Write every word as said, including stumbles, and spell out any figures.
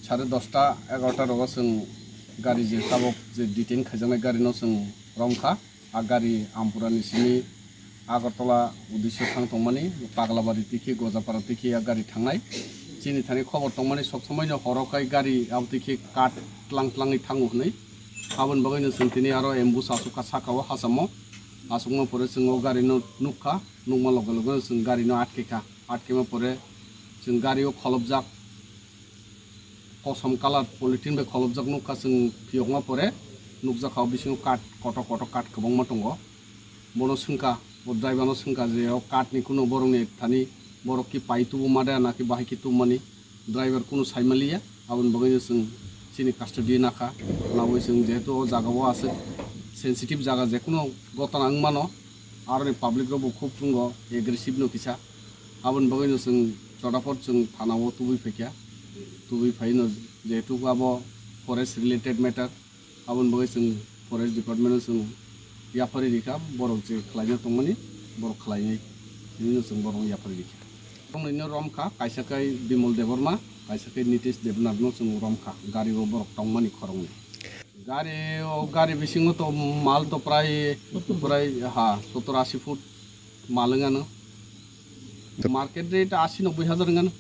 Sare dosta egarota rogo chwng gari je tabok je detain khaijaknai gari no chwng romkha. A gari Ampura ni simi Agartala uddesyo thang tongmani, Paglabari tikhi Gojapara tikhi a gari thangnai. Chini thani khobor tongmani sok somoi no horo khai gari abo tikhi kat tlang tlangwi thango hwnwi. Aboni bagwi no chwng tini aro ambush asukha saka o hachamo. Asukma pore chwng o gari no nukha, nukma loge loge no chwng gari no atkekha. Atkema pore chwng gari o kholopjak kosom colour polythene bai kholopjak nukha chwng phiyokma pore nukjakha o bisingo kat kotor kotor kat kwbangma tongo. Bono swngkha, bo driver no swngkha je o kat ni kunu borok ni thani borok ki pai tubu ma da na ki bahai ki tubu mani driver kunu sai maliya. Aboni bagwi no chwng chini custody nakha. Nawi chwng jehetu o jaga o aswk sensitive jaga, je kunu gotana wng mano, aroni public rok bo khub wngo aggressive no kisa. Aboni bagwi no chwng chotaphot chwng thana o tubui phaikha, tubui phai no jehetu abo forest related matter, aboni bagwi chwng forest department no chwng yapharwi rikha, borok je khlaina tongmani borok khlainai hinwi no chwng borok yapharwi rikha. Borokno romkha, kaisa khe Bimol Debbarma, kaisa khe Nitish Debnath no chwng romkha, gari o borok tongmani khoroknwi. Gari o gari bisingo to mal to prai prai ha sottor ashi foot mal wngano. Market rate ashi nobboi hajar wngano.